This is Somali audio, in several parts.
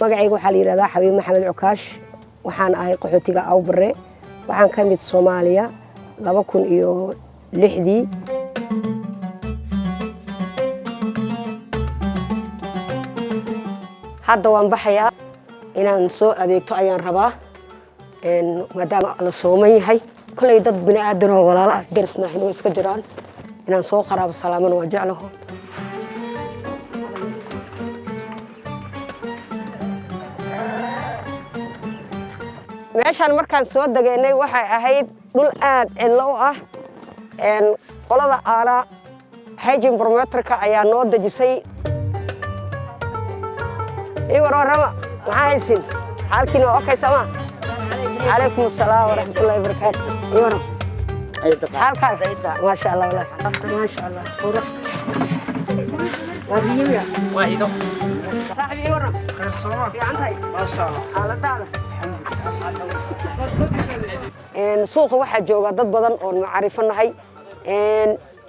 Magacayga waxaa la yidhahdaa Xabiib Maxamed Cukaash. Waxaan ahay qaxootiga Awbare. Waxaan ka mid Soomaaliya 2006-dii. Hadda waan baxayaa, inaan soo adeegto ayaan rabaa, maadaama la sooman yahay. Kolley dad bini aadan oo walaalo ah, darisna inuu iska jiraan, inaan soo qaraabo salaamana waa jeclaho. Meeshaan markaan soo degeynay waxay ahayd dhul aad cidlo u ah. Qolada aana hygiene promoterka ayaa noo dejisay. Ii war warrama, maxaa haysin? Xaalkiina waa okay sama? Calaykum asalaam waraxmatullahi wabarakaatu. Ii waram xaalkaaga? Maasha Allah, walahi maasha Allah. Qurux waa biyimiya. Waa ido. Saaxib, ii waram, fiican tahay? Xaaladaada? Suuqa waxaa jooga dad badan oon macarifo nahay.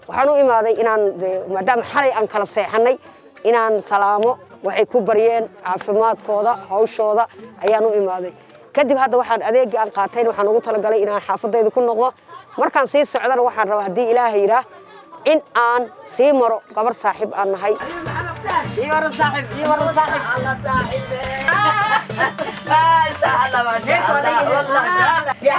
Waxaan u imaaday inaan, maadaama xalay aan kala seexanay, inaan salaamo, waxay ku baryeen, caafimaadkooda, hawshooda ayaan u imaaday. Kadib hadda waxaan adeegii aan qaatayn waxaan ugu talagalay inaan xaafadayda ku noqdo. Markaan sii socdana waxaan rabaa, haddii Ilaahay yidhaah, in aan sii maro gabar saaxiib aan nahay. Ii waran saaxiib, ii waran saaxiib. ما شاء الله، ما شاء الله والله.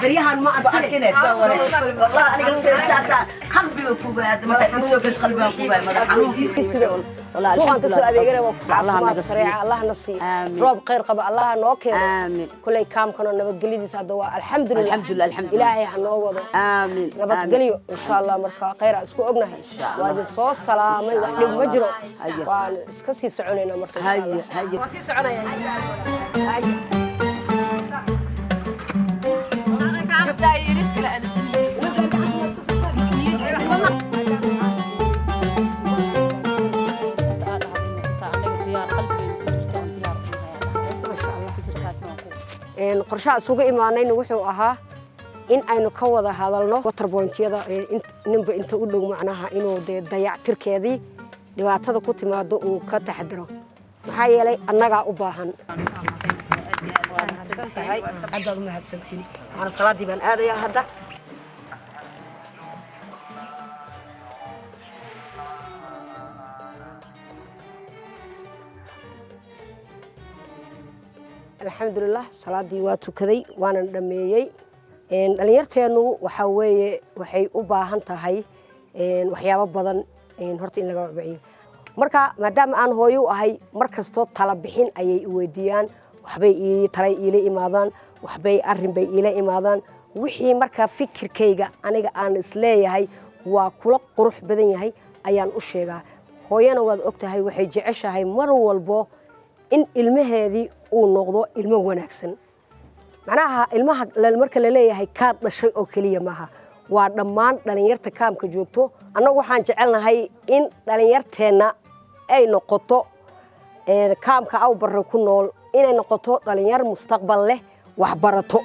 Baryahan ma arkin. والله انا قلت اساسا قلبي وكوبا ما سوق قلبي وكوبا مدح حنون. Suuqaan ka soo adeegana waa ku Allah caafimaad naga siiyo. sareeca Allah na siiyo. Aamin. Roob khayr qaba Allah noo keeno. Aamin. Kuley kaamkana nabadgelyadiisa hadda waa alxamdulilah. Alxamdulilah, alxamdulilah. Ilaahay ha noo wado. امين. Nabadgelyo insha Allah. Marka khayr aan isku ognahay. Waa idin soo salaamay, wax dhib ma jiro. Haye. Waan iska sii soconaynaa marka insha Haye, Allah. Haye. Waan sii soconaya. Haye. Gabdhaha yariska la alisiin. Anaga diyaar qalbigayna ku jirta oon diyaar u nahay. Maasha Allah. Fikirkaasna waan ku Qorshaha isugu imaanayna wuxuu ahaa in aynu ka wada hadalno water pointyada, ninba inta u dhow, macnaha inuu dee dayactirkeedii dhibaatada ku timaado uu ka taxadaro, maxaa yeelay annagaa u baahan. Aad baad u mahadsantihin. Waxaana salaadii baan aadayaa hadda. Alxamdulilah, salaadii waa tukaday, waanan dhammeeyey. Dhallinyarteennu waxaa weeye waxay u baahan tahay waxyaabo badan horta in laga wacbaciyo. Marka maadaama aan hooyo u ahay, mar kastoo tala bixin ayay i weydiiyaan, waxbay ii talay iila imaadaan, waxbay arrin bay iila imaadaan. Wixii marka fikirkayga aniga aan isleeyahay waa kula qurux badan yahay ayaan u sheegaa. Hooyana waad og tahay, waxay jeceshahay mar walbo in ilmaheedii uu noqdo ilmo wanaagsan. Macnaha ilmaha marka la leeyahay kaad dhashay oo keliya maaha, waa dhammaan dhalinyarta kaamka joogto. Annagu waxaan jecelnahay in dhalinyarteenna ay noqoto, kaamka Awbarre ku nool inay noqoto dhalinyar mustaqbal leh, waxbarato.